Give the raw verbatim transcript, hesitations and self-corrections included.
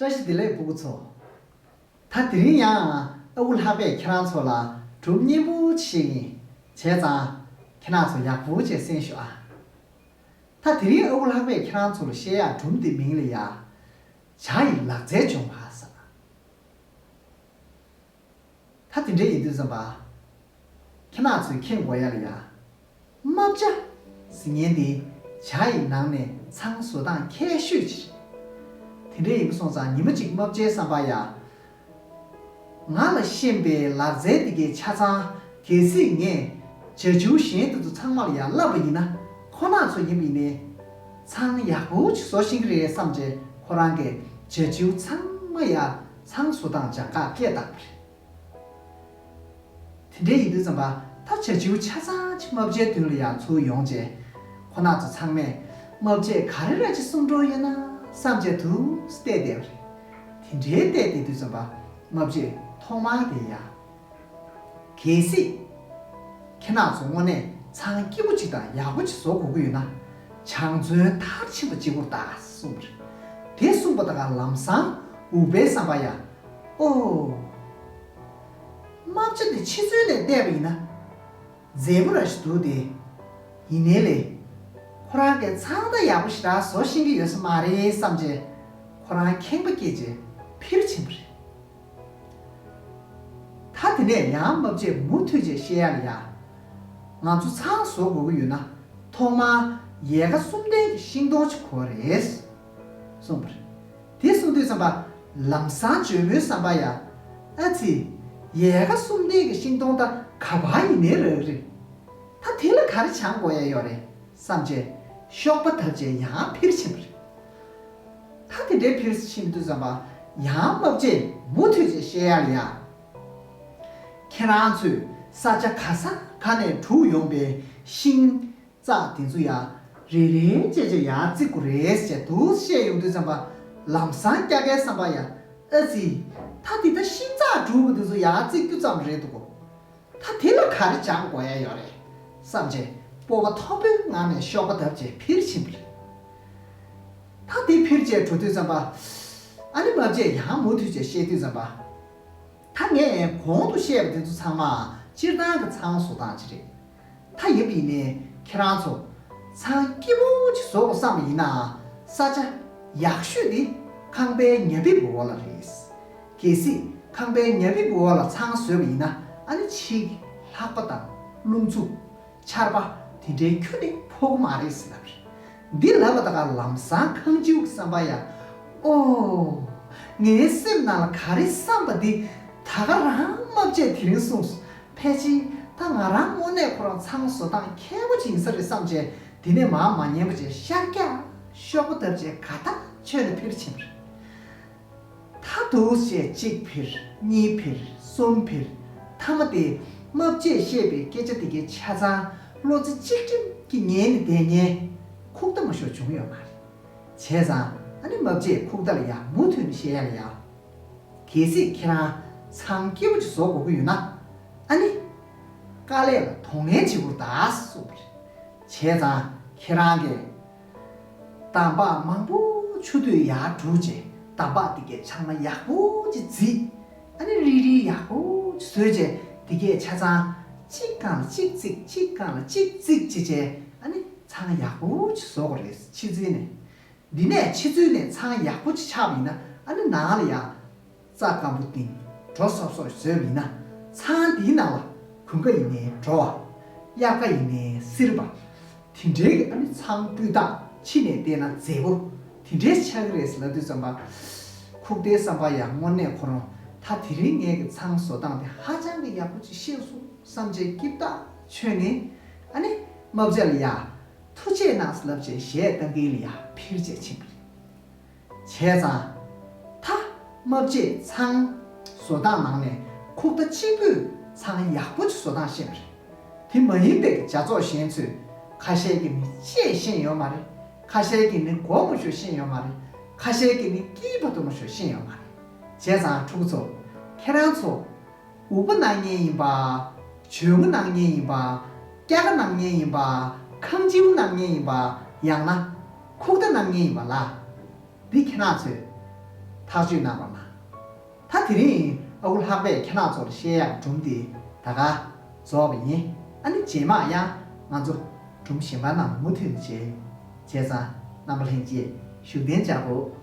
བཀྲ་ཤིས་བདེ་ལེགས་སྤུ་གུ་ཚོ། ད་དེ་རིང་ཡང་ཨ་ཁུ་ལྷག་པས་ཁྱེད་རང་ཚོ་ལ་སྒྲུང་སྙན་པོ་ཅིག་བཤད་ཀྱི་ཡིན། བྱས་ཙང་ཁྱེད་རང་ཚོ་ཡག་པོ་བྱས་གསན་ཞུ་ཨ། ད་དེ་རིང་ཨ་ཁུ་ལྷག་པས་ཁྱེད་རང་ཚོ་ལ་བཤད་ཡག་སྒྲུང་དེ་མིང་ལ་ཡ། བྱ་ཡི་ལག་རྩལ་སྦྱོང་བ་ཟེར། ད་དེ་འདྲ་ཡིན་དུས་ཙམ་པ། ཁྱེད་རང་ཚོས་མཁྱེན་དགོས་ཡ་ལ་ཡ། རྨ་བྱ་ཟེར་མཁན་དེ་བྱ་ཡི་ནང་ནས་ཚང་བཟོ་སྟངས་ཁྱད་ཤོས་ཅིག་རེད། དེ་འདྲ་ཡིན་པ་སོང་ཙང་ཉི་མ་གཅིག་རྨ་བྱའི་བསམ་པ་ཡ། ང་ལ་ཤེས་པའི་ལག་རྩལ་དེ་གའི་ཆ་ཚང་གལ་སྲིད་ངས་བྱ་བྱིའུ་གཞན་དེ་ཚོ་ཚང་མ་ལ་ཡ་བསླབས་པ་ཡིན་ན། ཁོ་རང་ཚོ་ཡིན་པ་ཡིན་ནའི་ཚང་ཡག་པོ་ཅིག་བཟོ་ཤེས་ཀྱི་རེད་བསམ་བྱས་ཁོ་རང་གིས་བྱ་བྱིའུ་ཚང་མ་ཡ་ཚང་བཟོ་སྟངས་སྦྱང་ཁ་སྐད་བཏང་པ་རེད། དེ་འདྲ་ཡིན་དུས་ཙམ་པ་ད་བྱ་བྱིའུ་ཆ་ཚང་ཅིག་རྨ་བྱའི་མདུན་ལ་ཡར་ཚུར་ཡོང་རྗེས། ཁོ་རང་ཚོ་ཚང་མས་རྨ་བྱས་ག་རེ་ར་ཅིག་གསུང་འགྲོ་ཡོད་ན་བསམ་བྱས་འདུག་སེ་བལྟས་བསྡད་པ་རེད། དེ་འདྲའི་བལྟས་བསྡད་དུས་ཙམ་པ་རྨ་བྱས་ཐོག་མར་དེ་ཡ། གལ་སྲིད། ཁྱེད་རང་ཚོ་དངོས་གནས་ཚང་སྐྱིད་པོ་ཅིག་དང་ཡག་པོ་ཅིག་བཟོ་དགོས་ཀྱི་ཡོད་ན། བྱང་བཙོན་མཐར་ཕྱིན་པ་གཅིག་པུར་གདའ་གསུངས་པ་རེད། དེ་གསུངས་པ་དང་ལམ་སང་འུག་པའི་བསམ་པ་ཡ། ཨོ། རྨ་བྱ་དེ་ཕྱི་ཚུལ་ནས་བལྟས་པ་ཡིན་ན། མཛེས་པོ་ར་ཞིག་འདུག་སྟེ། ཡིན་ནའི་ལས། ཁོ་རང་གིས་ཚང་ད་ཡག་པོ་ཞེ་དྲག་བཟོ་ཤེས་ཀྱི་ཡོད་ས་མ་རེད་བསམ་བྱས། ཁོ་རང་ཁེངས་པ་སྐྱེས་བྱས་ཕྱིར་ཕྱིན་པ་རེད། ད་དེ་ནས་ཡང་རྨ་བྱས་མུ་མཐུད་བྱས་བཤད་ཡ་ལ་ཡ། ང་ཚོ་ཚང་བཟོ་དགོས་ཀྱི་ཡོད་ན། ཐོག་མར་ཡལ་ག་གསུམ་ལྡན་གྱི་ཤིང་སྡོང་ཅིག་དགོས་རེད། གསུངས་པ་རེད། དེ་གསུངས་དུས་ཙམ་པ། ལམ་སང་འཇོལ་མོའི་བསམ་པ་ཡ། ཨ་ཙི། ཡལ་ག་གསུམ་ལྡན་གྱི་ཤིང་སྡོང་ད་ག་པར་ཡིན་ནའི་རག་གི་རེད། ད་དེ་ལ་ག་རེ་སྦྱང་དགོས་ཡ་ཡོད་རེད་བསམ་བྱས། གཤོག་པ་བརྡབས་བྱས་ཡང་ཕྱིར་ཕྱིན་པ་རེད། ད་དེ་འདྲའི་ཕྱིར་ཕྱིན་དུས་ཙམ་པ། ཡང་རྨ་བྱས་མུ་མཐུད་བྱས་བཤད་ཡ་ལ་ཡ། ཁྱེད་རང་ཚོས་ས་ཆ་ག་ས་ག་ནས་བསྒྲུགས་ཡོང་པའི་ཤིང་རྩ་དེ་ཚོ་ཡ་རེ་རེ་བྱས་བྱས་ཡར་བརྩིགས་དགོས་རེད་ཅེས་འདུག་བཤད་ཡོང་དུས་ཙམ་པ། ལམ་སང་སྐྱ་ཀའི་བསམ་པ་ཡ། ཨ་ཙི། ད་དེ་ད་ཤིང་རྩ་བསྒྲུགས་པ་དེ་ཚོ་ཡར་བརྩིགས་རྒྱུ་ཙམ་རེད་འདུག་གོ། ད་དེ་ལ་ག་རེ་སྦྱང་དགོས་ཡ་ཡོད་རེད་བསམ་བྱས། སྤོབས་པ་མཐོན་པོའི་ངང་ནས་གཤོག་པ་བརྡབས་བྱས་ཕྱིར་ཕྱིན་པ་རེད། ད་དེ་ཕྱིར་བྱས་འགྲོ་དུས་ཙམ་པ། ཨ་ནི་རྨ་བྱས་ཡང་མུ་མཐུད་བྱས་བཤད་དུས་ཙམ་པ། ད་ངས་གོང་དུ་བཤད་པ་དེ་ཚོ་ཚང་མ་སྤྱིར་བཏང་གི་ཚང་བཟོ་སྟངས་ཅིག་རེད། ད་ཡིན་པ་ཡིན་ནའི་ཁྱེད་རང་ཚོ་ཚང་སྐྱིད་པོ་ཅིག་བཟོ་དགོས་བསམ་པ་ཡིན་ན། ས་ཆ་ཡག་ཤོས་དེ་ཁང་པའི་ཉ་པིག་གི་འོག་ལ་རེད། གལ་སྲིད་ཁང་པའི་ཉ་པིག་གི་འོག་ལ་ཚང་བཟོས་པ་ཡིན་ན། ཨ་ནི་ཕྱིའི་ལྷགས་པ་དང་རླུང་འཚུབ། ཆར་པ་དེ་འདྲའི་ཁྱོན་ནས་ཕོག་གི་མ་རེད་ཟེར་ལབ་རེད། འདི་ལབ་པ་དང་ལམ་སང་ཁང་སྤྱི་བོ་གི་བསམ་པ་ཡ། ཨོ། ངའི་སེམས་ནང་ལ་ག་རེ་བསམ་པ་འདི་ད་ག་རང་རྨ་བྱས་དེ་རིང་གསུངས་སོང་། ཕལ་ཆེར་ད་ང་རང་དངོས་གནས་ཁོ་རང་ཚང་བཟོ་སྟངས་མཁས་པོ་ཅིག་ཡིན་ས་རེད་བསམ་བྱས། དེ་ནས་མར་མ་ཉན་པ་བྱས་ཤར་རྒྱག་གཤོག་པ་བརྡབས་བྱས་ག་ད་ཆོད་ནས་ཕྱིར་ཕྱིན་པ་རེད། ད་འདུག་སེ་གཅིག་ཕྱིར་གཉིས་ཕྱིར་གསུམ་ཕྱིར། མཐའ་མ་དེ་རྨ་བྱས་བཤད་པའི་སྐད་ཆ་དེ་གའི་ཆ་ཚང་བློ་རྩེ་གཅིག་སྒྲིམ་གྱིས་ཉན་ནས་བསྡད་མཁན་ཁུག་རྟ་མ་ཞོ་བྱུང་ཡོད་མ་རེད། བྱས་ཙང་ཨ་ནི་རྨ་བྱས་ཁུག་རྟ་ལ་ཡང་མུ་མཐུད་ནས་བཤད་ཡ་ལ་ཡ། གལ་སྲིད་ཁྱེད་རང་ཚང་སྐྱིད་པོ་ཅིག་བཟོ་དགོས་ཀྱི་ཡོད་ན། ཨ་ནི། དཀའ་ལས་ལ་དོ་ངན་བྱེད་དགོས་ད་གསུངས་པ་རེད། བྱས་ཙང་ཁྱེད་རང་གིས། འདམ་བག་མང་པོ་ཆུ་དུས་ཡར་བསྒྲུགས་རྗེས་འདམ་བག་དེ་གའི་ཆང་མ་ཡག་པོ་ཅིག་བརྫིས། ཨ་ནི་རིལ་རིལ་ཡག་པོ་ཅིག་བཟོས་རྗེས་དེ་གའི་ཆ་ཚང་གཅིག་སྒང་ལ་གཅིག་བརྩིགས་གཅིག་སྒང་ལ་གཅིག་བརྩིགས་བྱས་བྱས་ཨ་ནི་ཚང་ཡག་པོ་ཅིག་བཟོ་དགོས་རེད། ཕྱི་ཚུལ་ནས། འདི་ནས་ཕྱི་ཚུལ་ནས་ཚང་ཡག་པོ་ཅིག་ཆགས་པ་ཡིན་ན་ཨ་ནི་ནང་ལ་ཡ། རྩྭ་སྐམ་པོ་བཏིང་། བྲོ་སོབ་སོབ་བཟོས་པ་ཡིན་ན། ཚང་འདིའི་ནང་ལ་གུང་ཁ་ཡིན་ནའི་བྲོ་བ། དབྱར་ཁ་ཡིན་ནའི་བསིལ་བ། དེ་འདྲའི་གི་ཨ་ནི་ཚང་སྤུས་དག་ཕྱི་ནས་བལྟས་ན་མཛེས་པོ་དེ་འདྲའི་ཆགས་ཀྱི་རེད་ཟེར་ལབ་དུས་ཙམ་པ། ཁུག་རྟའི་བསམ་པ་ཡང་དངོས་གནས་ཁོ་རང་ད་དེ་རིང་ངས་གི་ཚང་བཟོ་སྟངས་དེ་ཧ་ཅང་གི་ཡག་པོ་ཅིག་ཤེས་སོང་བསམ་བྱས་སྐྱིད་ཐག་ཆོད་ནས་ཨ་ནི་རྨ་བྱ་ལ་ཡ། ཐུགས་རྗེ་གནང་ཟེར་ལབ་བྱས་གཞས་བཏང་གིན་ལ་ཡ་ཕྱིར་བྱས་ཕྱིན་པ་རེད། བྱས་ཙང་། ད་རྨ་བྱས་ཚང་བཟོ་སྟངས་ནང་ནས་ཁུག་རྟ་གཅིག་པུས་ཚང་ཡག་པོ་ཅིག་བཟོ་སྟངས་ཤེས་པ་རེད། དེ་མ་ཡིན་པའི་ཇ་ཚོགས་གཞན་ཚོས་ཁ་ཤས་ཀྱིས་ནི་ལྕེས་ཤེས་ཡོད་མ་རེད། ཁ་ཤས་ཀྱིས་ནི་མགོ་མ་ཞོ་ཤེས་ཡོད་མ་རེད། ཁ་ཤས་ཀྱིས་ནི་དཀྱིལ་བར་དུ་མ་ཞོ་ཤེས་ཡོད་མ་རེད། བྱས་ཙང་ཕྲུ་གུ་ཚོ། ཁྱེད་རང་ཚོ། འུག་པ་གནང་མཁན་ཡིན་པ། གྱོན་གོས་གནང་མཁན་ཡིན་པ། སྐྱ་ཀ་གནང་མཁན་ཡིན་པ། ཁང་སྤྱིའུ་གནང་མཁན་ཡིན་པ། ཡང་ན། ཁུག་རྟ་གནང་མཁན་ཡིན་པ་ལ། འདི་ཁྱེད་རང་ཚོས། ད་ ཐག་གཅོད་གནང་རོགས་གནང་། ད་དེ་རིང་ཨ་ཁུ་ལྷག་པས་ཁྱེད་རང་ཚོར་བཤད་ཡག་སྒྲུང་དེ་ད་ག་རྫོགས་པ་ཡིན། ཨ་ནི་རྗེས་མ་ཡང་ང་ཚོ་སྒྲུང་གཞན་པ་ནང་མུ་མཐུད་བྱེད། བྱས་ཙང་རྣམ་པ་ལྷན་རྒྱས་བཞུགས་གདན་འཇགས་རོགས།